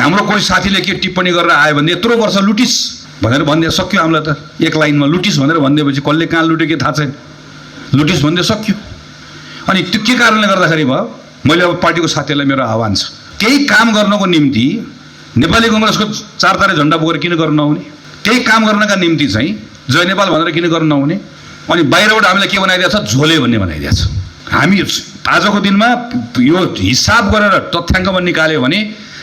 हाम्रो कोही साथीले के टिप्पणी गरेर आयो भने यत्रो वर्ष लुटिस भनेर भन्दै सक्यो हामीलाई त एक लाइनमा लुटिस भनेर भनिदिएपछि कसले कहाँ लुट्यो के थाहा छैन लुटिस भन्दै सक्यो अनि त्यो के कारणले गर्दाखेरि भयो मैले अब पार्टीको साथीहरूलाई मेरो आह्वान छ त्यही काम गर्नको निम्ति नेपाली कांग्रेसको चारतारे झण्डा बोकेर किन गर्न नहुने त्यही काम गर्नका निम्ति चाहिँ जय नेपाल भनेर किन गर्न नहुने अनि बाहिरबाट हामीलाई के बनाइदिएको छ झोले भन्ने बनाइदिएको छ हामी आजको दिनमा यो हिसाब गरेर तथ्याङ्कमा निकाल्यो भने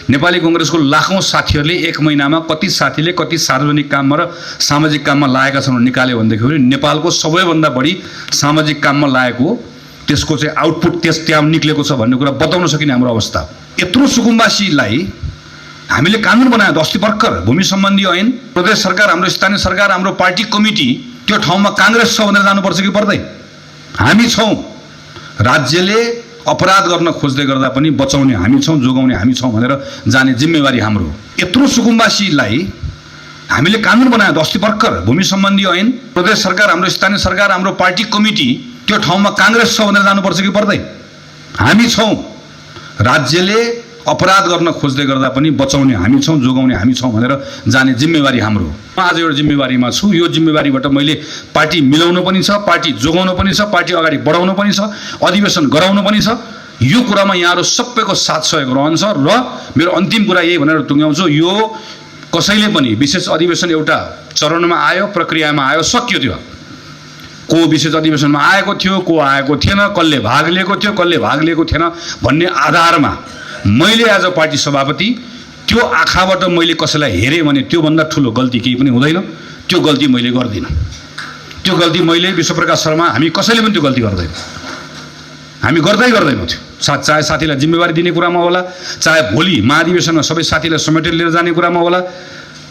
नेपाली कांग्रेसको लाखौं साथीहरूले एक महिनामा कति साथीले कति सार्वजनिक काममा र सामाजिक काममा लागेका छन् निकाल्यो भनेदेखि नेपालको सबैभन्दा बढी सामाजिक काममा लागेको त्यसको चाहिँ आउटपुट त्यहाँ निक्लेको छ भन्ने कुरा बताउन सकिने हाम्रो अवस्था यत्रो सुकुम्बासीलाई हामीले कानुन बनायो अस्ति भर्खर भूमि सम्बन्धी ऐन प्रदेश सरकार हाम्रो स्थानीय सरकार हाम्रो पार्टी कमिटी त्यो ठाउँमा कांग्रेस छ भनेर जानुपर्छ कि पर्दैन हामी छौं राज्यले अपराध गर्न खोज्दै गर्दा पनि बचाउने हामी छौं जोगाउने हामी छौं भनेर जाने जिम्मेवारी हाम्रो यत्रो सुकुम्बासीलाई हामीले कानुन बनायो अस्ति भर्खर भूमि सम्बन्धी ऐन प्रदेश सरकार हाम्रो स्थानीय सरकार हाम्रो पार्टी कमिटी त्यो ठाउँमा कांग्रेस छ भनेर जानुपर्छ कि पर्दैन हामी छौं राज्यले अपराध गर्न खोज्दै गर्दा पनि बचाउने हामी छौं जोगाउने हामी छौं भनेर जाने जिम्मेवारी हाम्रो म आज एउटा जिम्मेवारीमा छु यो जिम्मेवारीबाट मैले पार्टी मिलाउनु पनि छ पार्टी जोगाउनु पनि छ पार्टी अगाडि बढाउनु पनि छ अधिवेशन गराउनु पनि छ यो कुरामा यहाँहरु सबैको साथ सहयोग रहन्छ र मेरो अन्तिम कुरा यही भनेर टुङ्ग्याउँछु यो कसैले पनि विशेष अधिवेशन एउटा चरणमा आयो प्रक्रियामा आयो सकियो त्यो को विशेष अधिवेशनमा आएको थियो को आएको थिएन कसले भाग लिएको थियो कसले भाग लिएको थिएन भन्ने आधारमा मैले एज अ पार्टी सभापति त्यो आँखाबाट मैले कसैलाई हेरेँ भने त्यो भन्दा ठुलो गल्ती केही पनि हुँदैन त्यो गल्ती मैले गर्दिन त्यो गल्ती मैले विश्वप्रकाश शर्मा हामी कसैले पनि त्यो गल्ती गर्दैन हामी गर्दैनौँ त्यो चाहे साथीलाई जिम्मेवारी दिने कुरामा होला चाहे भोलि महाधिवेशनमा सबै साथीलाई समेटेर लिएर जाने कुरामा होला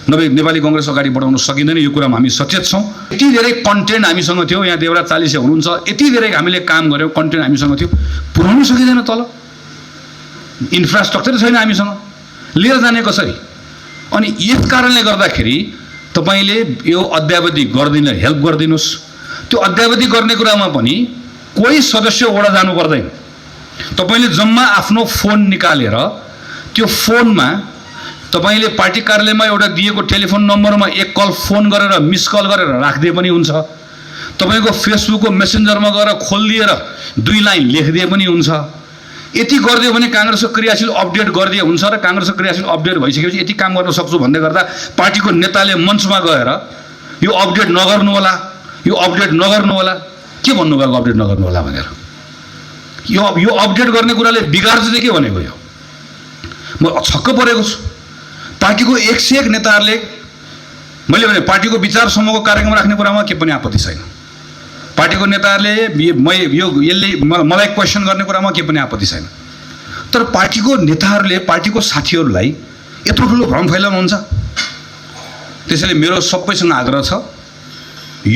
नभए नेपाली कांग्रेस अगाडि बढाउन सकिँदैन यो कुरामा हामी सचेत छौं यति धेरै कन्टेन्ट हामीसँग थियो यहाँ देवराज चालिसे हुनुहुन्छ यति धेरै हामीले काम गर्यौं कन्टेन्ट हामीसँग थियो पुर्याउन सकिँदैन तल इन्फ्रास्ट्रक्चर छैन हामीसँग लिएर जाने कसरी अनि यस कारणले गर्दाखेरि तपाईले यो अद्यावधि गर्दिन हेल्प गर्दिनुस् त्यो अद्यावधि गर्ने कुरामा पनि कोही सदस्य वडा जानु पर्दैन तपाईले जम्मा आफ्नो फोन निकालेर त्यो फोनमा तपाईले पार्टी कार्यालयमा एउटा दिएको टेलिफोन नम्बरमा एक कल फोन गरेर मिस कल गरेर राख्दिए पनि हुन्छ तपाईको फेसबुकको मेसेन्जरमा गएर खोलिदिएर दुई लाइन लेखिदिए पनि हुन्छ यति गरिदियो भने कांग्रेसको क्रियाशील अपडेट गरिदिए हुन्छ र कांग्रेसको क्रियाशील अपडेट भइसकेपछि यति काम गर्न सक्छु भन्दै गर्दा पार्टीको नेताले मञ्चमा गएर यो अपडेट नगर्नु होला यो अपडेट नगर्नु होला के भन्नुभएको अपडेट नगर्नु होला भनेर यो अपडेट गर्ने कुराले बिगार्छ चाहिँ के भनेको यो म छक्क परेको छु पार्टीको 101 नेताहरूले मैले भने पार्टीको विचार समूहको कार्यक्रम राख्ने कुरामा के पनि आपत्ति छैन पार्टीको नेताहरूले यसले मलाई क्वेशन गर्ने कुरामा के पनि आपत्ति छैन तर पार्टीको नेताहरूले पार्टीको साथीहरूलाई यत्रो ठुलो भ्रम फैलाउनुहुन्छ त्यसैले मेरो सबैसँग आग्रह छ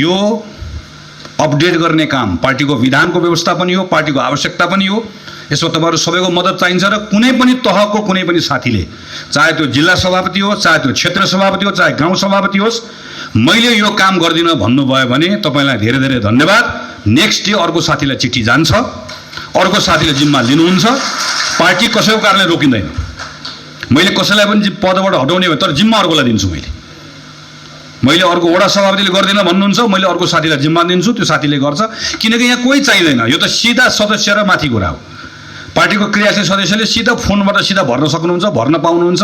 यो अपडेट गर्ने काम पार्टीको विधानको व्यवस्था पनि हो पार्टीको आवश्यकता पनि हो यसमा तपाईहरु सबैको मद्दत चाहिन्छ र कुनै पनि तहको कुनै पनि साथीले चाहे त्यो जिल्ला सभापति हो चाहे त्यो क्षेत्र सभापति हो चाहे गाउँ सभापति होस् मैले यो काम गर्दिन भन्नुभयो भने तपाईलाई धेरै धेरै धन्यवाद नेक्स्ट डे अर्को साथीलाई चिठी जान्छ अर्को साथीले जिम्मा लिनुहुन्छ पार्टी कसैको कारणले रोकिँदैन मैले कसैलाई पनि पदबाट हटाउने भए तर जिम्मा अर्कोलाई दिन्छु मैले अर्को वडा सभापतिले गर्दिन भन्नुहुन्छ मैले अर्को साथीलाई जिम्मा दिन्छु त्यो साथीले गर्छ किनकि यहाँ कोही चाहिँदैन यो त सिधा सदस्य र माथि कुरा हो पार्टीको क्रियाशील सदस्यले सिधा फोनबाट सिधा भर्न सक्नुहुन्छ भर्न पाउनुहुन्छ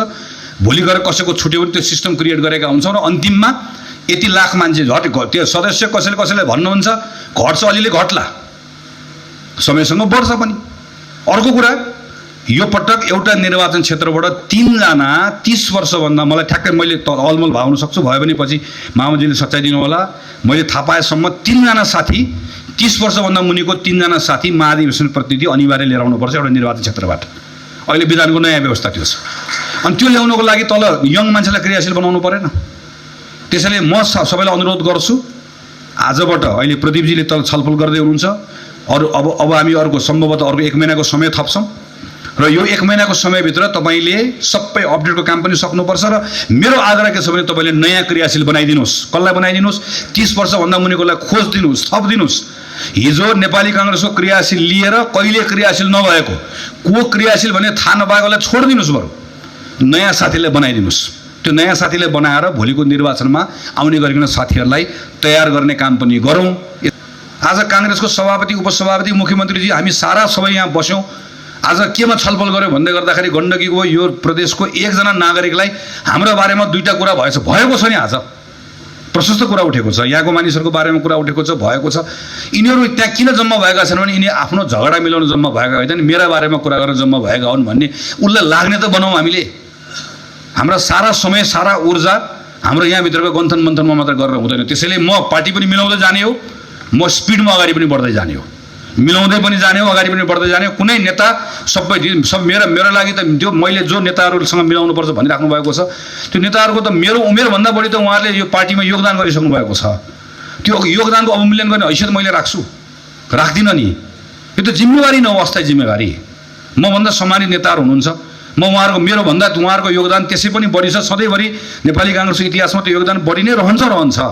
भोलि गएर कसैको छुट्यो भने त्यो सिस्टम क्रिएट गरेका हुन्छौँ र अन्तिममा यति लाख मान्छे त्यो सदस्य कसैले भन्नुहुन्छ घट्छ अलिअलि घट्ला समयसँग बढ्छ पनि अर्को कुरा यो पटक एउटा निर्वाचन क्षेत्रबाट 3 जना 30 वर्षभन्दा मलाई ठ्याक्कै मैले अलमल भाउन सक्छु भयो भने पछि मामुजीले सच्याइदिनु होला मैले थाहा पाएसम्म 3 जना साथी 30 वर्षभन्दा मुनिको 3 जना साथी महाधिवेशन प्रतिनिधि अनिवार्य लिएर आउनुपर्छ एउटा निर्वाचन क्षेत्रबाट अहिले विधानको नयाँ व्यवस्था त्यो छ अनि त्यो ल्याउनको लागि तल यङ मान्छेलाई क्रियाशील बनाउनु परेन त्यसैले म सबैलाई अनुरोध गर्छु आजबाट अहिले प्रदीपजीले तल छलफल गर्दै हुनुहुन्छ अब हामी अर्को सम्भवतः अर्को 1 महिनाको समय थप्छौं र यो 1 महिनाको समयभित्र तपाईले सबै अपडेटको काम पनि सक्नुपर्छ र मेरो आग्रह के छ भने तपाईले नयाँ क्रियाशील बनाइदिनुस् कसलाई बनाइदिनुस् 30 वर्षभन्दा मुनिकोलाई खोज्दिनुस् थप्दिनुस् हिजो नेपाली कांग्रेसको क्रियाशील लिएर कहिले क्रियाशील नभएको को क्रियाशील भने थाहा नपाएकोलाई छोड्दिनुस् बरु नयाँ साथीलाई बनाइदिनुहोस्। त्यो नयाँ साथीलाई बनाएर भोलिको निर्वाचनमा आउने गरिकन साथीहरूलाई तयार गर्ने काम पनि गरौँ। आज काङ्ग्रेसको सभापति, उपसभापति, मुख्यमन्त्रीजी हामी सारा सबै यहाँ बस्यौँ। आज केमा छलफल गर्यो भन्दै गर्दाखेरि गण्डकीको यो प्रदेशको एकजना नागरिकलाई हाम्रो बारेमा दुईटा कुरा भएको छ नि। आज प्रशस्त कुरा उठेको छ, यहाँको मानिसहरूको बारेमा कुरा उठेको छ, भएको छ। यिनीहरू त्यहाँ किन जम्मा भएका छन् भने यिनी आफ्नो झगडा मिलाउन जम्मा भएका होइन, मेरा बारेमा कुरा गरेर जम्मा भएका हुन् भन्ने उसलाई लाग्ने त बनाऊँ हामीले। हाम्रा सारा समय, सारा ऊर्जा हाम्रो यहाँभित्रको गन्थन मन्थनमा मात्र गरेर हुँदैन। त्यसैले म पार्टी पनि मिलाउँदै जाने हो, म स्पिडमा अगाडि पनि बढ्दै जाने हो, मिलाउँदै पनि जाने हो, अगाडि पनि बढ्दै जाने हो। कुनै नेता सब मेरो लागि त त्यो मैले जो नेताहरूसँग मिलाउनुपर्छ भनिराख्नु भएको छ, त्यो नेताहरूको त मेरो उमेरभन्दा बढी त उहाँहरूले यो पार्टीमा योगदान गरिसक्नु भएको छ। त्यो योगदानको अवमूल्यन गर्ने हैसियत मैले राख्दिनँ नि। यो त जिम्मेवारी न हो, अस्थायी जिम्मेवारी। मभन्दा सम्मानित नेताहरू हुनुहुन्छ, म मेरोभन्दा उहाँहरूको योगदान त्यसै पनि बढी छ। सधैँभरि नेपाली काङ्ग्रेसको इतिहासमा त्यो योगदान बढी नै रहन्छ।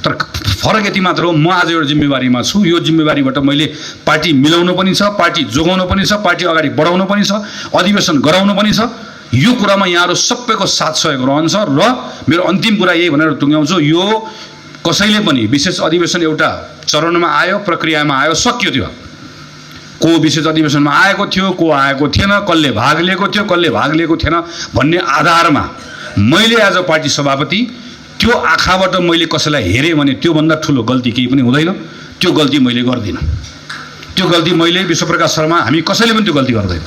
तर फरक यति मात्र हो, म आज एउटा जिम्मेवारीमा छु। यो जिम्मेवारीबाट मैले पार्टी मिलाउनु पनि छ, पार्टी जोगाउनु पनि छ, पार्टी अगाडि बढाउनु पनि छ, अधिवेशन गराउनु पनि छ। यो कुरामा यहाँहरू सबैको साथ सहयोग रहन्छ। र मेरो अन्तिम कुरा यही भनेर टुङ्ग्याउँछु, यो कसैले पनि विशेष अधिवेशन एउटा चरणमा आयो, प्रक्रियामा आयो, सकियो। त्यो को विशेष अधिवेशनमा आएको थियो, को आएको थिएन, कसले भाग लिएको थियो, कसले भाग लिएको थिएन भन्ने आधारमा मैले आज पार्टी सभापति त्यो आँखाबाट मैले कसैलाई हेरेँ भने त्योभन्दा ठुलो गल्ती केही पनि हुँदैन। त्यो गल्ती मैले गर्दिनँ। त्यो गल्ती मैले विश्वप्रकाश शर्मा हामी कसैले पनि त्यो गल्ती गर्दैन,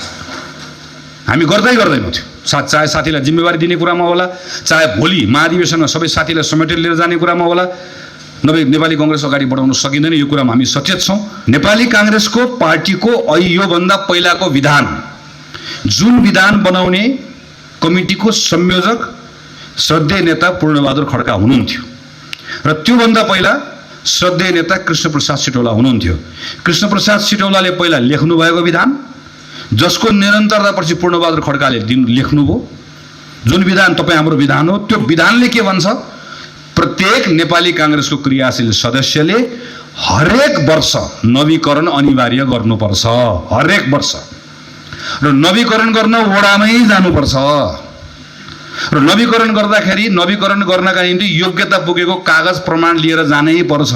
हामी गर्दैनौँ। त्यो चाहे साथीलाई जिम्मेवारी दिने कुरामा होला, चाहे भोलि महाधिवेशनमा सबै साथीलाई समेटेर लिएर जाने कुरामा होला, नभए नेपाली काङ्ग्रेस अगाडि बढाउन सकिँदैन। यो कुरामा हामी सचेत छौँ। नेपाली काङ्ग्रेसको पार्टीको योभन्दा पहिलाको विधान, जुन विधान बनाउने कमिटीको संयोजक श्रद्धेय नेता पूर्णबहादुर खड्का हुनुहुन्थ्यो र त्योभन्दा पहिला श्रद्धेय नेता कृष्णप्रसाद सिटौला हुनुहुन्थ्यो। कृष्णप्रसाद सिटौलाले पहिला लेख्नुभएको विधान, जसको निरन्तरतापछि पूर्णबहादुर खड्काले लेख्नुभयो, जुन विधान तपाईँ हाम्रो विधान हो, त्यो विधानले के भन्छ, प्रत्येक नेपाली काङ्ग्रेसको क्रियाशील सदस्यले हरेक वर्ष नवीकरण अनिवार्य गर्नुपर्छ। हरेक वर्ष। र नवीकरण गर्न वडामै जानुपर्छ। र नवीकरण गर्दाखेरि नवीकरण गर्नका निम्ति योग्यता पुगेको कागज प्रमाण लिएर जानै पर्छ।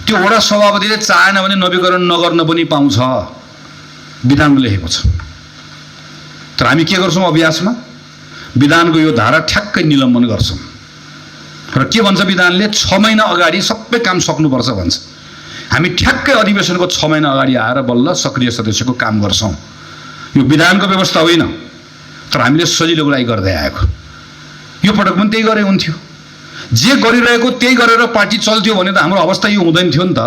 त्यो वडा सभापतिले चाहेन भने नवीकरण नगर्न पनि पाउँछ, विधानमा लेखेको छ। तर हामी के गर्छौँ अभ्यासमा, विधानको यो धारा ठ्याक्कै निलम्बन गर्छौँ। र के भन्छ विधानले, 6 महिना अगाडि सबै काम सक्नुपर्छ भन्छ। हामी ठ्याक्कै अधिवेशनको 6 महिना अगाडि आएर बल्ल सक्रिय सदस्यको काम गर्छौँ। यो विधानको व्यवस्था होइन, तर हामीले सजिलोको लागि गर्दै आएको। यो पटक पनि त्यही गरे हुन्थ्यो। जे गरिरहेको त्यही गरेर पार्टी चल्थ्यो भने त हाम्रो अवस्था यो हुँदैन थियो नि त।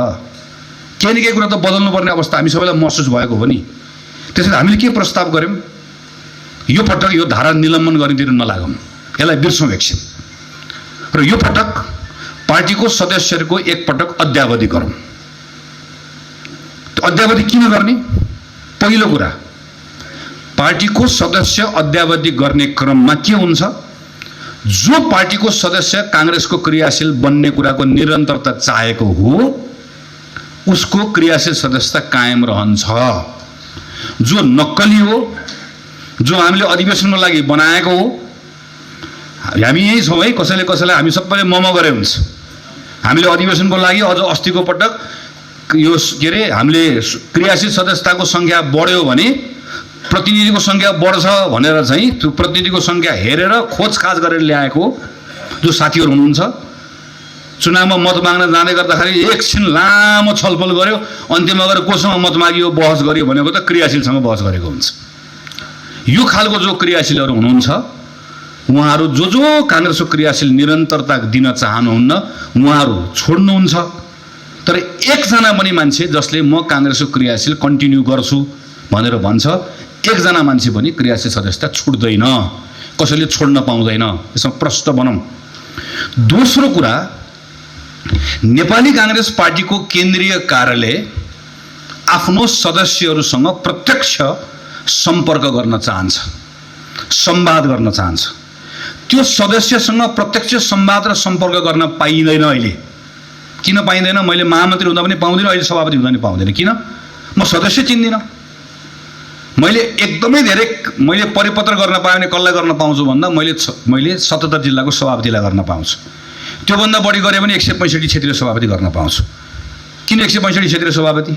केही न केही कुरा त बदल्नुपर्ने अवस्था हामी सबैलाई महसुस भएको हो नि। त्यसैले हामीले के प्रस्ताव गऱ्यौँ, यो पटक यो धारा निलम्बन गर्नेतिर नलागौँ, यसलाई बिर्सौँ एकछिन। र यो पटक पार्टीको सदस्यहरूको एकपटक अद्यावधि गरौँ। अद्यावधि किन गर्ने? पहिलो कुरा, पार्टीको सदस्य अद्यावधि गर्ने क्रममा के हुन्छ, जो पार्टीको सदस्य काङ्ग्रेसको क्रियाशील बन्ने कुराको निरन्तरता चाहेको हो, उसको क्रियाशील सदस्यता कायम रहन्छ। जो नक्कली हो, जो हामीले अधिवेशनको लागि बनाएको हो, हामी यही छौँ है। कसैलाई हामी सबैले मम गरे हुन्छ। हामीले अधिवेशनको लागि अझ अस्तिको पटक यो के अरे हामीले क्रियाशील सदस्यताको सङ्ख्या बढ्यो भने प्रतिनिधिको सङ्ख्या बढ्छ भनेर चाहिँ त्यो प्रतिनिधिको सङ्ख्या हेरेर खोजखाज गरेर ल्याएको जो साथीहरू हुनुहुन्छ, चुनावमा मत माग्न जाँदै गर्दाखेरि एकछिन लामो छलफल गर्यो, अन्त्यमा गएर कोसँग मत मागियो बहस गर्यो भनेको त क्रियाशीलसँग बहस गरेको हुन्छ। यो खालको जो क्रियाशीलहरू हुनुहुन्छ, उहाँहरू जो काङ्ग्रेसको क्रियाशील निरन्तरता दिन चाहनुहुन्न, उहाँहरू छोड्नुहुन्छ। तर एकजना पनि मान्छे जसले म काङ्ग्रेसको क्रियाशील कन्टिन्यू गर्छु भनेर भन्छ, एकजना मान्छे पनि क्रियाशील सदस्यता छुट्दैन, कसैले छोड्न पाउँदैन। यसमा प्रष्ट बनाऊँ। दोस्रो कुरा, नेपाली काङ्ग्रेस पार्टीको केन्द्रीय कार्यालय आफ्नो सदस्यहरूसँग प्रत्यक्ष सम्पर्क गर्न चाहन्छ, संवाद गर्न चाहन्छ। त्यो सदस्यसँग प्रत्यक्ष संवाद र सम्पर्क गर्न पाइँदैन अहिले। किन पाइँदैन? मैले महामन्त्री हुँदा पनि पाउँदिनँ, अहिले सभापति हुँदा पनि पाउँदैन। किन? म सदस्य चिन्दिनँ। मैले एकदमै धेरै मैले परिपत्र गर्न पाएँ भने कसलाई गर्न पाउँछु भन्दा मैले 77 जिल्लाको सभापतिलाई गर्न पाउँछु। त्योभन्दा बढी गऱ्यो भने 165 क्षेत्रीय सभापति गर्न पाउँछु। किन 165 क्षेत्रीय सभापति?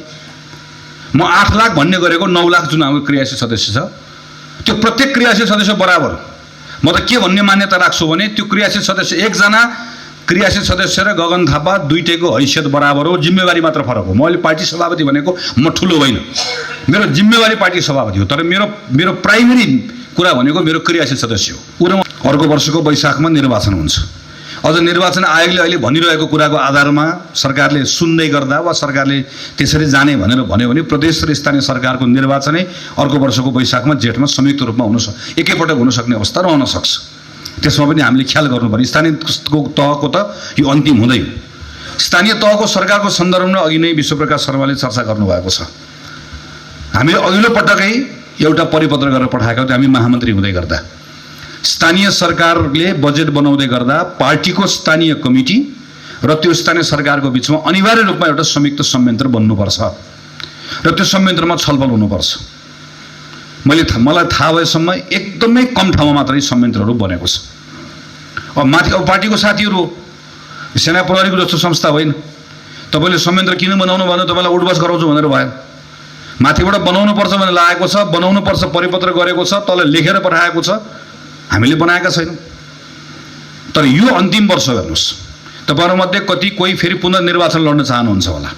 म 8 लाख भन्ने गरेको 9 लाख चुनावको क्रियाशील सदस्य छ। त्यो प्रत्येक क्रियाशील सदस्य बराबर। म त के भन्ने मान्यता राख्छु भने त्यो क्रियाशील सदस्य एकजना क्रियाशील सदस्य र गगन थापा दुईटैको हैसियत बराबर हो, जिम्मेवारी मात्र फरक हो। म अहिले पार्टी सभापति भनेको म ठुलो होइन, मेरो जिम्मेवारी पार्टी सभापति हो, तर मेरो प्राइमेरी कुरा भनेको मेरो क्रियाशील सदस्य हो। पुरा अर्को वर्षको वैशाखमा निर्वाचन हुन्छ। अझ निर्वाचन आयोगले अहिले भनिरहेको कुराको आधारमा सरकारले सुन्दै गर्दा वा सरकारले त्यसरी जाने भनेर भन्यो भने प्रदेश र स्थानीय सरकारको निर्वाचनै अर्को वर्षको वैशाखमा जेठमा संयुक्त रूपमा एकैपटक हुन सक्ने अवस्था रहन सक्छ। त्यसमा पनि हामीले ख्याल गर्नुपर्ने। स्थानीय तहको त यो अन्तिम हुँदै हो। स्थानीय तहको सरकारको सन्दर्भमा अघि नै विश्वप्रकाश शर्माले चर्चा गर्नुभएको छ। हामीले अघिल्लो पटकै एउटा परिपत्र गरेर पठाएका थियौँ हामी महामन्त्री हुँदै गर्दा। स्थानीय सरकारले बजेट बनाउँदै गर्दा पार्टीको स्थानीय कमिटी र त्यो स्थानीय सरकारको बिचमा अनिवार्य रूपमा एउटा संयुक्त संयन्त्र बन्नुपर्छ र त्यो संयन्त्रमा छलफल हुनुपर्छ। मलाई थाहा भएसम्म एकदमै कम ठाउँमा मात्रै संयन्त्रहरू बनेको छ। अब पार्टीको साथीहरू सेना प्रहरीको जस्तो संस्था होइन। तपाईँले संयन्त्र किन बनाउनु भन्दा तपाईँलाई उठबस गराउँछु भनेर भयो। माथिबाट बनाउनुपर्छ भनेर लागेको छ, बनाउनुपर्छ परिपत्र गरेको छ, तल लेखेर पठाएको छ, हामीले बनाएका छैनौँ। तर यो अन्तिम वर्ष हेर्नुहोस्, तपाईँहरूमध्ये कोही फेरि पुनर्निर्वाचन लड्न चाहनुहुन्छ होला,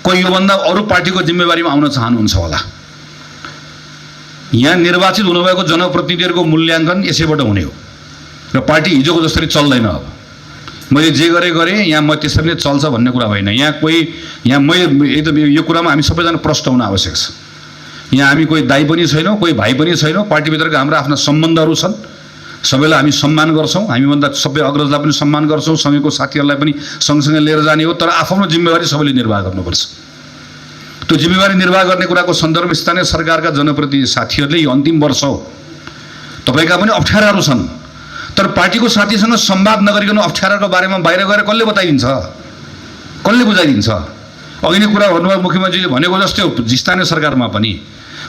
कोही योभन्दा अरू पार्टीको जिम्मेवारीमा आउन चाहनुहुन्छ होला। यहाँ निर्वाचित हुनुभएको जनप्रतिनिधिहरूको मूल्याङ्कन यसैबाट हुने हो र पार्टी हिजोको जसरी चल्दैन। अब मैले जे गरेँ यहाँ म त्यसरी नै चल्छ भन्ने कुरा होइन। यहाँ एकदम यो कुरामा हामी सबैजना प्रष्ट हुन आवश्यक छ। यहाँ हामी कोही दाइ पनि छैनौँ, कोही भाइ पनि छैनौँ। पार्टीभित्रका हाम्रा आफ्ना सम्बन्धहरू छन्, सबैलाई हामी सम्मान गर्छौँ। हामीभन्दा सबै अग्रजलाई पनि सम्मान गर्छौँ, सँगैको साथीहरूलाई पनि सँगसँगै लिएर जाने हो। तर आफ्नो जिम्मेवारी सबैले निर्वाह गर्नुपर्छ। त्यो जिम्मेवारी निर्वाह गर्ने कुराको सन्दर्भ स्थानीय सरकारका जनप्रतिनिधि साथीहरूले यो अन्तिम वर्ष हो, तपाईँका पनि अप्ठ्याराहरू छन्, तर पार्टीको साथीसँग संवाद नगरिकन अप्ठ्याराको बारेमा बाहिर गएर कसले बताइदिन्छ, कसले बुझाइदिन्छ? अघि नै कुरा गर्नुभयो मुख्यमन्त्रीले भनेको जस्तै हो। स्थानीय सरकारमा पनि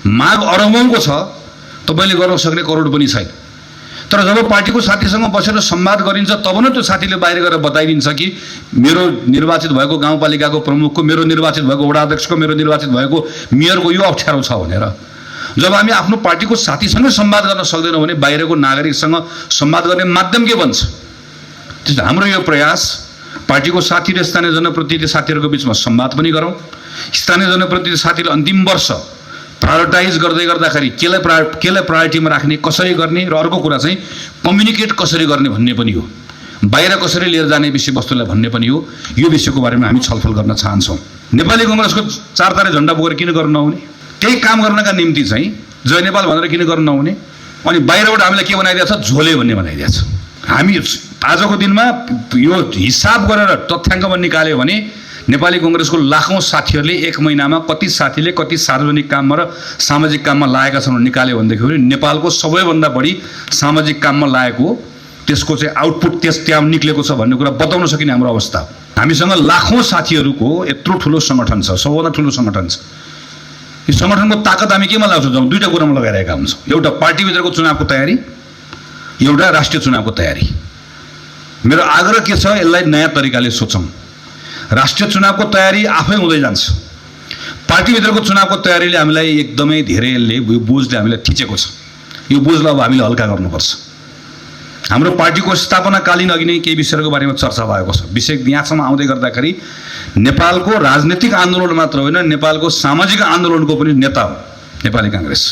माग अरबौँको छ, तपाईँले गर्न सक्ने करोड पनि छैन। तर जब पार्टीको साथीसँग बसेर संवाद गरिन्छ तब नै त्यो साथीले बाहिर गएर बताइदिन्छ कि मेरो निर्वाचित भएको गाउँपालिकाको प्रमुखको, मेरो निर्वाचित भएको वडा अध्यक्षको, मेरो निर्वाचित भएको मेयरको यो अप्ठ्यारो छ भनेर। जब हामी आफ्नो पार्टीको साथीसँगै संवाद गर्न सक्दैनौँ भने बाहिरको नागरिकसँग संवाद गर्ने माध्यम के बन्छ? त्यसो हाम्रो यो प्रयास पार्टीको साथी र स्थानीय जनप्रतिनिधि साथीहरूको बिचमा संवाद पनि गरौँ। स्थानीय जनप्रतिनिधि साथीले अन्तिम वर्ष प्रायोरिटाइज गर्दै गर्दाखेरि केलाई प्रायोरिटीमा राख्ने, कसरी गर्ने र अर्को कुरा चाहिँ कम्युनिकेट कसरी गर्ने भन्ने पनि हो। बाहिर कसरी लिएर जाने विषयवस्तुलाई भन्ने पनि हो। यो विषयको बारेमा हामी छलफल गर्न चाहन्छौँ। नेपाली कङ्ग्रेसको 4 तारे झन्डा बोकेर किन गर्न नहुने? त्यही काम गर्नका निम्ति चाहिँ जय नेपाल भनेर किन गर्न नहुने? अनि बाहिरबाट हामीलाई के बनाइदिएको छ? झोले भन्ने बनाइदिएको छ। हामी आजको दिनमा यो हिसाब गरेर तथ्याङ्कमा निकाल्यो भने नेपाली कङ्ग्रेसको लाखौँ साथीहरूले एक महिनामा कति साथीले कति सार्वजनिक काममा र सामाजिक काममा लागेका छन् निकाल्यो भनेदेखि नेपालको सबैभन्दा बढी सामाजिक काममा लागेको त्यसको चाहिँ आउटपुट त्यहाँ निक्लेको छ भन्ने कुरा बताउन सकिने हाम्रो अवस्था हो। हामीसँग लाखौँ साथीहरूको यत्रो ठुलो सङ्गठन छ, सबभन्दा ठुलो सङ्गठन छ। यो सङ्गठनको ताकत हामी केमा लगाउँछौँ? दुईवटा कुरामा लगाइरहेका हुन्छौँ। एउटा पार्टीभित्रको चुनावको तयारी, एउटा राष्ट्रिय चुनावको तयारी। मेरो आग्रह के छ, यसलाई नयाँ तरिकाले सोचौँ। राष्ट्रिय चुनावको तयारी आफै हुँदै जान्छ, पार्टीभित्रको चुनावको तयारीले हामीलाई एकदमै धेरै यो बोझले हामीलाई थिचेको छ। यो बोझलाई अब हामीले हल्का गर्नुपर्छ। हाम्रो पार्टीको स्थापनाकालीन अघि नै केही विषयहरूको बारेमा चर्चा भएको छ। विषय यहाँसम्म आउँदै गर्दाखेरि नेपालको राजनीतिक आन्दोलन मात्र होइन, नेपालको सामाजिक आन्दोलनको पनि नेता हो नेपाली काङ्ग्रेस।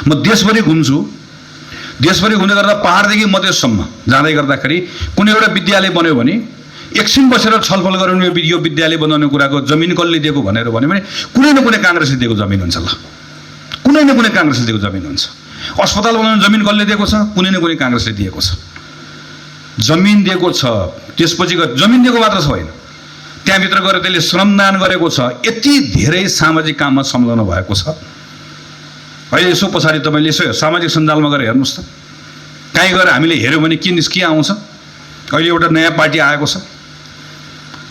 म देशभरि घुम्छु, देशभरि घुम्दै गर्दा पहाडदेखि मधेससम्म जाँदै गर्दाखेरि कुनै एउटा विद्यालय बन्यो भने एकछिन बसेर छलफल गरौँ यो विद्यालय बनाउने कुराको जमिन कसले दिएको भनेर भन्यो भने कुनै न कुनै काङ्ग्रेसले दिएको जमिन हुन्छ। ल, कुनै न कुनै काङ्ग्रेसले दिएको जमिन हुन्छ। अस्पताल बनाउने जमिन कसले दिएको छ? कुनै न कुनै काङ्ग्रेसले दिएको छ। जमिन दिएको छ, त्यसपछि जमिन दिएको मात्र होइन, त्यहाँभित्र गएर त्यसले श्रमदान गरेको छ। यति धेरै सामाजिक काममा संलग्न भएको छ। अहिले यसो पछाडि तपाईँले यसो सामाजिक सञ्जालमा गएर हेर्नुहोस् त, कहीँ गएर हामीले हेऱ्यौँ भने के आउँछ? अहिले एउटा नयाँ पार्टी आएको छ।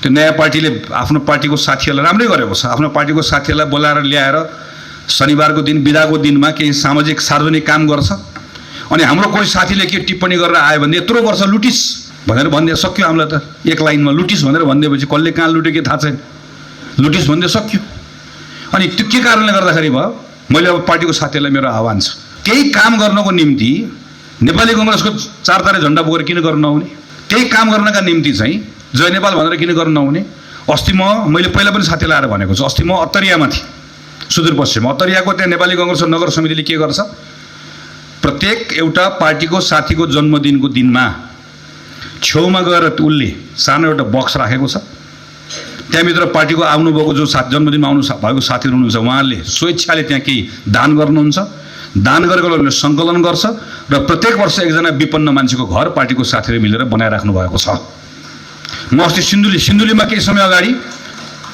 त्यो नयाँ पार्टीले आफ्नो पार्टीको साथीहरूलाई राम्रै गरेको छ। आफ्नो पार्टीको साथीहरूलाई बोलाएर ल्याएर शनिबारको दिन बिदाको दिनमा केही सामाजिक सार्वजनिक काम गर्छ अनि हाम्रो कोही साथीले के टिप्पणी गरेर आयो भने यत्रो वर्ष लुटिस भनेर भन्दै सक्यो हामीलाई त एक लाइनमा लुटिस भनेर भनिदिएपछि कसले कहाँ लुट्यो के थाहा छैन लुटिस भन्दै सक्यो अनि त्यो के कारणले गर्दाखेरि भयो मैले अब पार्टीको साथीहरूलाई मेरो आह्वान छ केही काम गर्नको निम्ति नेपाली कांग्रेसको चारतारे झन्डा बोकेर किन गर्न नहुने त्यही काम गर्नका निम्ति चाहिँ जय नेपाल भनेर किन गर्न नहुने अस्ति मैले पहिला पनि साथीलाई आएर भनेको छु अस्ति म अत्तरियामा थिएँ सुदूरपश्चिम अत्तरियाको त्यहाँ नेपाली कांग्रेसको नगर समितिले के गर्छ प्रत्येक एउटा पार्टीको साथीको जन्मदिनको दिनमा छेउमा गएर उसले सानो एउटा बक्स राखेको छ त्यहाँभित्र पार्टीको आउनुभएको जो जन्मदिनमा आउनु भएको साथीहरू हुनुहुन्छ उहाँले स्वेच्छाले त्यहाँ केही दान गर्नुहुन्छ दान गरेकोले सङ्कलन गर्छ र प्रत्येक वर्ष एकजना विपन्न मान्छेको घर पार्टीको साथीहरूले मिलेर बनाइराख्नु भएको छ म अस्ति सिन्धुलीमा केही समय अगाडि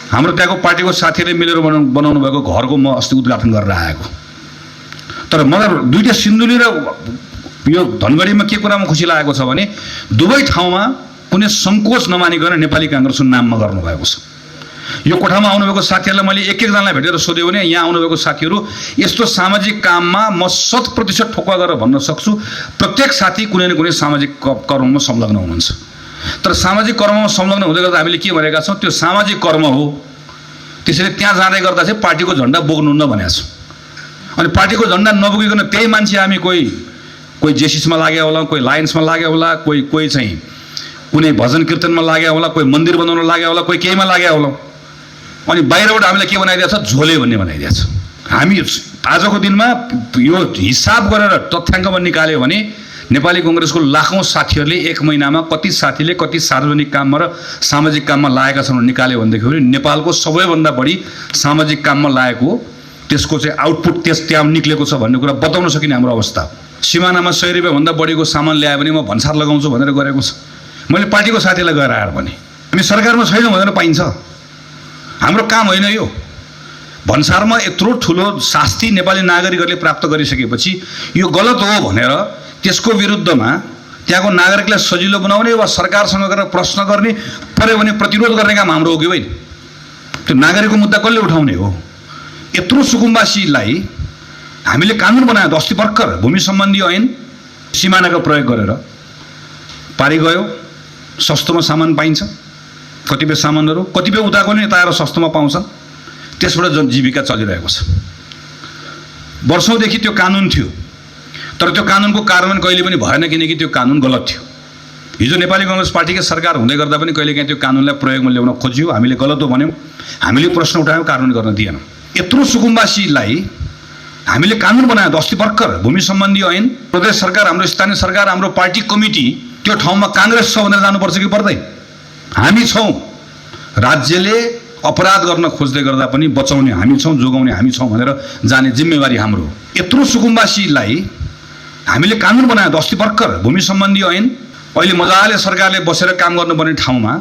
हाम्रो त्यहाँको पार्टीको साथीहरूले मिलेर बनाउनु भएको घरको म अस्ति उद्घाटन गरेर आएको तर मगर दुईटा सिन्धुली र यो धनगढीमा के कुरामा खुसी लागेको छ भने दुवै ठाउँमा कुनै सङ्कोच नमानिकन नेपाली कांग्रेसको नाममा गर्नुभएको छ यो कोठामा आउनुभएको साथीहरूलाई मैले एक एकजनालाई भेटेर सोध्यो भने यहाँ आउनुभएको साथीहरू यस्तो सामाजिक काममा म 100% ठोक्वा गरेर भन्न सक्छु प्रत्येक साथी कुनै न कुनै सामाजिक कर्ममा संलग्न हुनुहुन्छ तर सामाजिक कर्ममा संलग्न हुँदै गर्दा हामीले के भनेका छौँ त्यो सामाजिक कर्म हो त्यसैले त्यहाँ जाँदै गर्दा चाहिँ पार्टीको झन्डा बोक्नुहुन्न भनेको छौँ अनि पार्टीको झन्डा नबोकिकन त्यही मान्छे हामी कोही जेसिसमा लाग्यो होला कोही लायन्समा लाग्यो होला कोही चाहिँ कुनै भजन कीर्तनमा लाग्यो होला कोही मन्दिर बनाउन लाग्यो होला कोही केहीमा लाग्यो होला अनि बाहिरबाट हामीले के बनाइदिएको छ झोले भन्ने बनाइदिएको छ हामी आजको दिनमा यो हिसाब गरेर तथ्याङ्कमा निकाल्यो भने नेपाली कांग्रेसको लाखौँ साथीहरूले एक महिनामा कति साथीले कति सार्वजनिक काममा र सामाजिक काममा लागेका छन् निकाल्यो भनेदेखि नेपालको सबैभन्दा बढी सामाजिक काममा लागेको त्यसको चाहिँ आउटपुट त्यहाँ निक्लेको छ भन्ने कुरा बताउन सकिने हाम्रो अवस्था हो सिमानामा 100 रुपियाँभन्दा बढीको सामान ल्यायो भने म भन्सार लगाउँछु भनेर गरेको छ मैले पार्टीको साथीलाई गएर आएर भने हामी सरकारमा छैनौँ भनेर पाइन्छ हाम्रो काम होइन यो भन्सारमा यत्रो ठुलो शास्ति नेपाली नागरिकहरूले प्राप्त गरिसकेपछि यो गलत हो भनेर त्यसको विरुद्धमा त्यहाँको नागरिकलाई सजिलो बनाउने वा सरकारसँग गएर प्रश्न गर्ने पर्यो भने प्रतिरोध गर्ने काम हाम्रो हो कि होइन त्यो नागरिकको मुद्दा कसले उठाउने हो यत्रो सुकुम्बासीलाई हामीले कानुन बनायो अस्ति भर्खर भूमि सम्बन्धी ऐन सिमानाको प्रयोग गरेर पारि गयो सस्तोमा सामान पाइन्छ कतिपय सामानहरू कतिपय उताको नि यता आएर सस्तोमा पाउँछन् त्यसबाट जीविका चलिरहेको छ वर्षौँदेखि त्यो कानुन थियो तर त्यो कानुनको कार्यान्वयन कहिले पनि भएन किनकि त्यो कानुन गलत थियो हिजो नेपाली कांग्रेस पार्टीकै सरकार हुँदै गर्दा पनि कहिलेकाहीँ त्यो कानुनलाई प्रयोगमा ल्याउन खोजियो हामीले गलत हो भन्यौँ हामीले प्रश्न उठायौँ कार्यान्वयन गर्न दिएनौँ यत्रो सुकुम्बासीलाई हामीले कानुन बनायो अस्ति भर्खर भूमि सम्बन्धी ऐन प्रदेश सरकार हाम्रो स्थानीय सरकार हाम्रो पार्टी कमिटी त्यो ठाउँमा कांग्रेस छ भनेर जानुपर्छ कि पर्दैन हामी छौँ राज्यले अपराध गर्न खोज्दै गर्दा पनि बचाउने हामी छौँ जोगाउने हामी छौँ भनेर जाने जिम्मेवारी हाम्रो यत्रो सुकुम्बासीलाई हामीले कानुन बनायो अस्ति भर्खर भूमि सम्बन्धी ऐन अहिले मजाले सरकारले बसेर काम गर्नुपर्ने ठाउँमा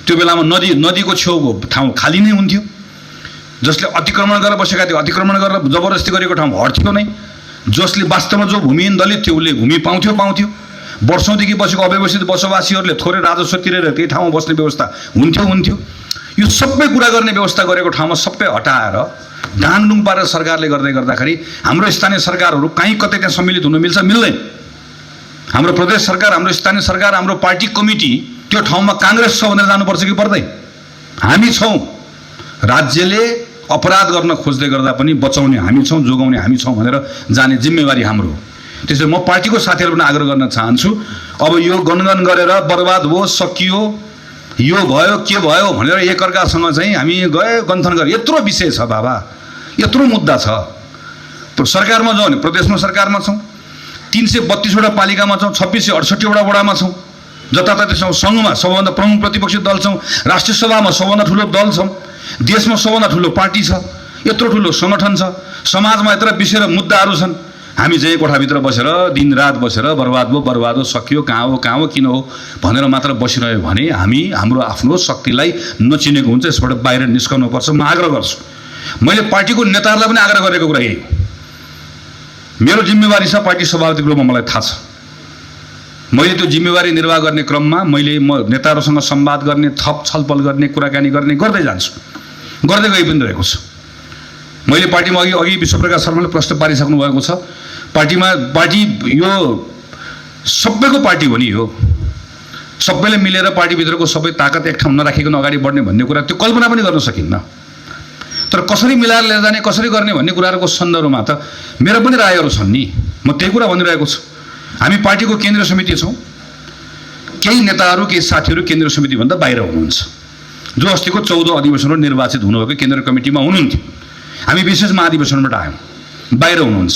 त्यो बेलामा नदीको छेउको ठाउँ खाली नै हुन्थ्यो जसले अतिक्रमण गरेर बसेका थियो अतिक्रमण गरेर जबरजस्ती गरेको ठाउँ हट्थ्यो नै जसले वास्तवमा जो भूमिहीन दलित थियो उसले भूमि पाउँथ्यो वर्षौँदेखि बसेको अव्यवस्थित बसोबासीहरूले थोरै राजस्व तिरेर त्यही ठाउँमा बस्ने व्यवस्था हुन्थ्यो यो सबै कुरा गर्ने व्यवस्था गरेको ठाउँमा सबै हटाएर डाङडुङ पारेर सरकारले गर्दाखेरि हाम्रो स्थानीय सरकारहरू कहीँ कतै त्यहाँ सम्मिलित हुन मिल्छ मिल्दैन हाम्रो प्रदेश सरकार हाम्रो स्थानीय सरकार हाम्रो पार्टी कमिटी त्यो ठाउँमा कांग्रेस छ भनेर जानुपर्छ कि पर्दैन हामी छौँ राज्यले अपराध गर्न खोज्दै गर्दा पनि बचाउने हामी छौँ जोगाउने हामी छौँ भनेर जाने जिम्मेवारी हाम्रो त्यसैले म पार्टीको साथीहरू पनि आग्रह गर्न चाहन्छु अब यो गनगन गरेर बर्बाद भयो सकियो यो भयो के भयो भनेर एकअर्कासँग चाहिँ हामी गए गन्थन गरे यत्रो विषय छ बाबा यत्रो मुद्दा छ सरकारमा जाउँ भने प्रदेशमा सरकारमा छौँ 332वटा पालिकामा छौँ 2668वटा वडामा छौँ जताततै छौँ सङ्घमा सबभन्दा प्रमुख प्रतिपक्षी दल छौँ राष्ट्रिय सभामा सबभन्दा ठुलो दल छौँ देशमा सबभन्दा ठुलो पार्टी छ यत्रो ठुलो सङ्गठन छ समाजमा यत्र विषय र मुद्दाहरू छन् हामी चाहिँ कोठाभित्र बसेर दिनरात बसेर बर्बाद भयो सकियो कहाँ हो किन हो भनेर मात्र बसिरह्यो भने हामी हाम्रो आफ्नो शक्तिलाई नचिनेको हुन्छ यसबाट बाहिर निस्कनुपर्छ म आग्रह गर्छु मैले पार्टीको नेताहरूलाई पनि आग्रह गरेको कुरा यही मेरो जिम्मेवारी छ पार्टी सभापतिको रूपमा मलाई थाहा छ मैले त्यो जिम्मेवारी निर्वाह गर्ने क्रममा म नेताहरूसँग संवाद गर्ने थप छलफल गर्ने कुराकानी गर्ने गर्दै जान्छु गर्दै गइ पनि रहेको छु मैले पार्टीमा अघि विश्वप्रकाश शर्माले प्रश्न पारिसक्नु भएको छ। पार्टी यो सबैको पार्टी हो नि, यो सबैले मिलेर पार्टीभित्रको सबै ताकत एक ठाउँ नराखिकन अगाडि बढ्ने भन्ने कुरा त्यो कल्पना पनि गर्न सकिन्न। तर कसरी मिलाएर लिएर जाने, कसरी गर्ने भन्ने कुराहरूको सन्दर्भमा त मेरा पनि रायहरू छन् नि। म त्यही कुरा भनिरहेको छु। हामी पार्टीको केन्द्रीय समिति छौँ। केही नेताहरू, केही साथीहरू केन्द्रीय समितिभन्दा बाहिर हुनुहुन्छ, जो अस्तिको 14 अधिवेशनमा निर्वाचित हुनुभएको केन्द्रीय कमिटीमा हुनुहुन्थ्यो। हामी विशेष महाधिवेशनबाट आयौँ, बाहिर हुनुहुन्छ,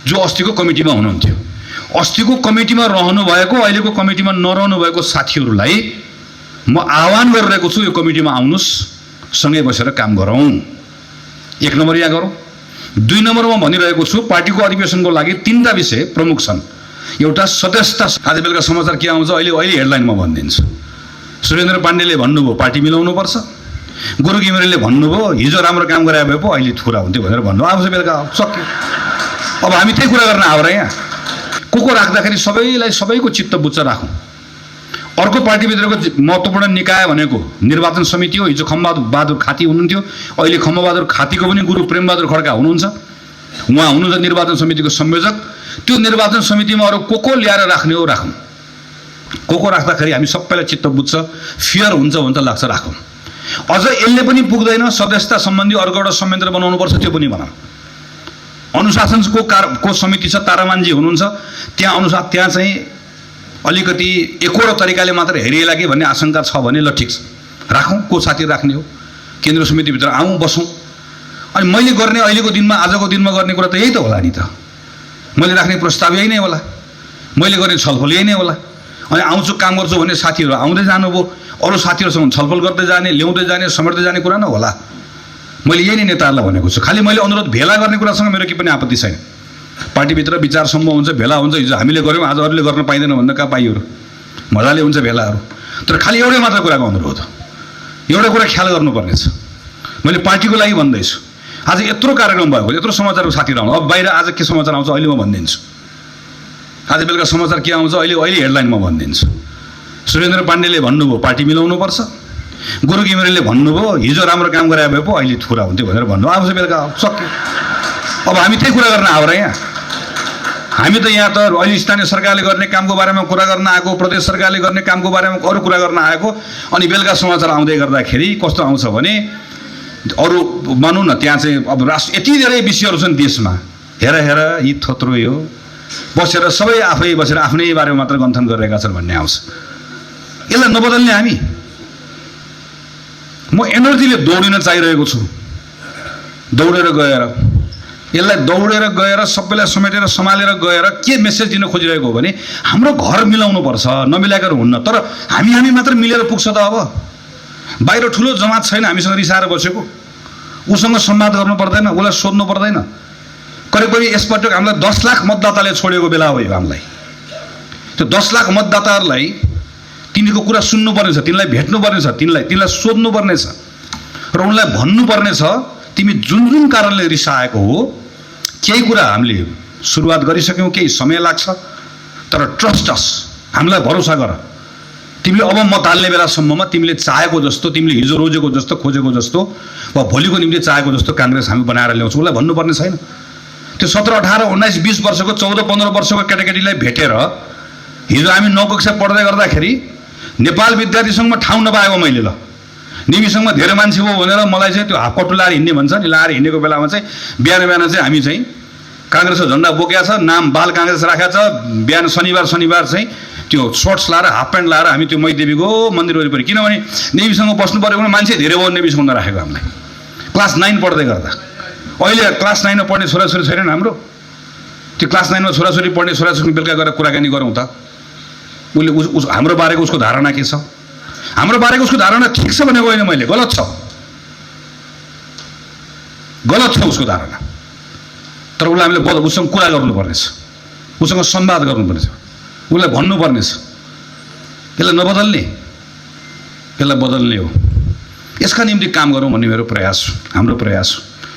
जो अस्तिको कमिटीमा हुनुहुन्थ्यो। अस्तिको कमिटीमा रहनु भएको, अहिलेको कमिटीमा नरहनु भएको साथीहरूलाई म आह्वान गरिरहेको छु, यो कमिटीमा आउनुहोस्, सँगै बसेर काम गरौँ। 1 नम्बर यहाँ गरौँ। 2 नम्बरमा भनिरहेको छु, पार्टीको अधिवेशनको लागि 3टा विषय प्रमुख छन्। एउटा सदस्यता। आज बेलुका समाचार के आउँछ अहिले हेडलाइनमा भनिदिन्छु। सुरेन्द्र पाण्डेले भन्नुभयो पार्टी मिलाउनुपर्छ, गुरु घिमिरेले भन्नुभयो हिजो राम्रो काम गरे भए पो अहिले थुरा हुन्थ्यो भनेर भन्नुभयो। आउँछ बेलुका सक्यो। अब हामी त्यही कुरा गर्न आएर यहाँ को राख्दाखेरि सबैको चित्त बुच्च राखौँ। अर्को पार्टीभित्रको महत्त्वपूर्ण निकाय भनेको निर्वाचन समिति हो। हिजो खम्बबहादुर खाती हुनुहुन्थ्यो, अहिले खम्बबहादुर खातीको पनि गुरु प्रेमबहादुर खड्का हुनुहुन्छ। उहाँ हुनुहुन्छ निर्वाचन समितिको संयोजक। त्यो निर्वाचन समितिमा अरू को ल्याएर राख्ने हो राखौँ। को राख्दाखेरि हामी सबैलाई चित्त बुझ्छ, फियर हुन्छ भन्छ लाग्छ, राखौँ। अझ यसले पनि पुग्दैन, सदस्यता सम्बन्धी अर्को एउटा संयन्त्र बनाउनुपर्छ, त्यो पनि बनाऊ। अनुशासनको समिति छ, तारामानजी हुनुहुन्छ, त्यहाँ चाहिँ अलिकति एकवटा तरिकाले मात्र हेरिएला कि भन्ने आशंका छ भने ल ठिक छ, राखौँ। को साथी राख्ने हो, केन्द्र समितिभित्र आउँ, बसौँ। अनि मैले गर्ने अहिलेको दिनमा, आजको दिनमा गर्ने कुरा त यही त होला नि त। मैले राख्ने प्रस्ताव यही नै होला, मैले गर्ने छलफल यही नै होला। अनि आउँछु, काम गर्छु भने साथीहरू आउँदै जानुभयो, अरू साथीहरूसँग छलफल गर्दै जाने, ल्याउँदै जाने, समेट्दै जाने कुरा न होला। मैले यही नै नेताहरूलाई भनेको छु। खालि मैले अनुरोध भेला गर्ने कुरासँग मेरो केही पनि आपत्ति छैन। पार्टीभित्र विचार सम्भव हुन्छ, भेला हुन्छ। हिजो हामीले गऱ्यौँ, आज अरूले गर्न पाइँदैन भन्न कहाँ पाइयो र? मजाले हुन्छ भेलाहरू। तर खालि एउटै मात्र कुराको अनुरोध, एउटा कुरा ख्याल गर्नुपर्नेछ। मैले पार्टीको लागि भन्दैछु। आज यत्रो कार्यक्रम भएको, यत्रो समाचारको साथीहरू आउनु, अब बाहिर आज के समाचार आउँछ अहिले म भनिदिन्छु। आज बेलुका समाचार के आउँछ अहिले हेडलाइनमा भनिदिन्छु। सुरेन्द्र पाण्डेले भन्नुभयो पार्टी मिलाउनुपर्छ, गुरु घिमिरेले भन्नुभयो हिजो राम्रो काम गरे भए पो अहिले थुरा हुन्थ्यो भनेर भन्नुभयो। आउँछ बेलुका सक्यो। अब हामी त्यही कुरा गर्न आएर यहाँ हामी त यहाँ त अहिले स्थानीय सरकारले गर्ने कामको बारेमा कुरा गर्न आएको, प्रदेश सरकारले गर्ने कामको बारेमा अरू कुरा गर्न आएको। अनि बेलुका समाचार आउँदै गर्दाखेरि कस्तो आउँछ भने अरू भनौँ न, त्यहाँ चाहिँ अब राष्ट्र यति धेरै विषयहरू छन् देशमा, हेर यी थोत्रो यो बसेर सबै आफै बसेर आफ्नै बारेमा मात्र गन्थन गरिरहेका छन् भन्ने आउँछ। यसलाई नबदल्ने हामी, म एनर्जीले दौडिन चाहिरहेको छु। दौडेर गएर सबैलाई समेटेर सम्हालेर गएर के मेसेज दिन खोजिरहेको हो भने हाम्रो घर मिलाउनुपर्छ, नमिलाएर हुन्न। तर हामी मात्र मिलेर पुग्छ त? अब बाहिर ठुलो जमात छैन हामीसँग रिसाएर बसेको, उसँग संवाद गर्नु पर्दैन, उसलाई सोध्नु पर्दैन। करिब यसपटक हामीलाई 10 लाख मतदाताले छोडेको बेला हो हामीलाई। त्यो 10 लाख मतदाताहरूलाई तिनीहरूको कुरा सुन्नुपर्ने छ, तिनलाई भेट्नुपर्ने छ, तिनलाई सोध्नुपर्ने छ र उनलाई भन्नुपर्ने छ तिमी जुन कारणले रिसाएको हो, केही कुरा हामीले सुरुवात गरिसक्यौँ, केही समय लाग्छ, तर ट्रस्ट अस, हामीलाई भरोसा गर। तिमीले अब मत हाल्ने बेलासम्ममा तिमीले चाहेको जस्तो, तिमीले हिजो रोजेको जस्तो, खोजेको जस्तो वा भोलिको निम्ति चाहेको जस्तो काङ्ग्रेस हामी बनाएर ल्याउँछौँ। उसलाई भन्नुपर्ने छैन? त्यो 17, 18, 19, 20 वर्षको 14, 15 वर्षको केटाकेटीलाई भेटेर हिजो हामी 9 कक्षा पढ्दै गर्दाखेरि नेपाल विद्यार्थी सङ्घमा ठाउँ नपाएको मैले, ल निमीसँग धेरै मान्छे हो भनेर मलाई चाहिँ त्यो हाफपट्टु लाएर हिँड्ने भन्छ नि, लाएर हिँडेको बेलामा चाहिँ बिहान चाहिँ हामी चाहिँ काङ्ग्रेसको झन्डा बोकेको छ, नाम बाल काङ्ग्रेस राखेको छ। बिहान शनिबार चाहिँ त्यो सर्ट्स लाएर, हाफ प्यान्ट लाएर हामी त्यो मैदेवीको मन्दिर वरिपरि, किनभने नेवीसँग बस्नु पऱ्यो भने मान्छे धेरै भयो नेवीसँग नराखेको हामीलाई क्लास 9 पढ्दै गर्दा। अहिले क्लास 9मा पढ्ने छोराछोरी छैनन् हाम्रो। त्यो क्लास 9मा छोराछोरी पढ्ने छोराछोरी बेलुका गएर कुराकानी गरौँ त। उसले हाम्रो बारेको उसको धारणा के छ? हाम्रो बारेको उसको धारणा ठिक छ भनेको होइन मैले, गलत छ उसको धारणा। तर उसलाई हामीले उसँग कुरा गर्नुपर्नेछ, उसँग संवाद गर्नुपर्नेछ, उसलाई भन्नुपर्नेछ। यसलाई नबदल्ने, यसलाई बदल्ने हो। यसका निम्ति काम गरौँ भन्ने मेरो प्रयास हो, हाम्रो प्रयास हो।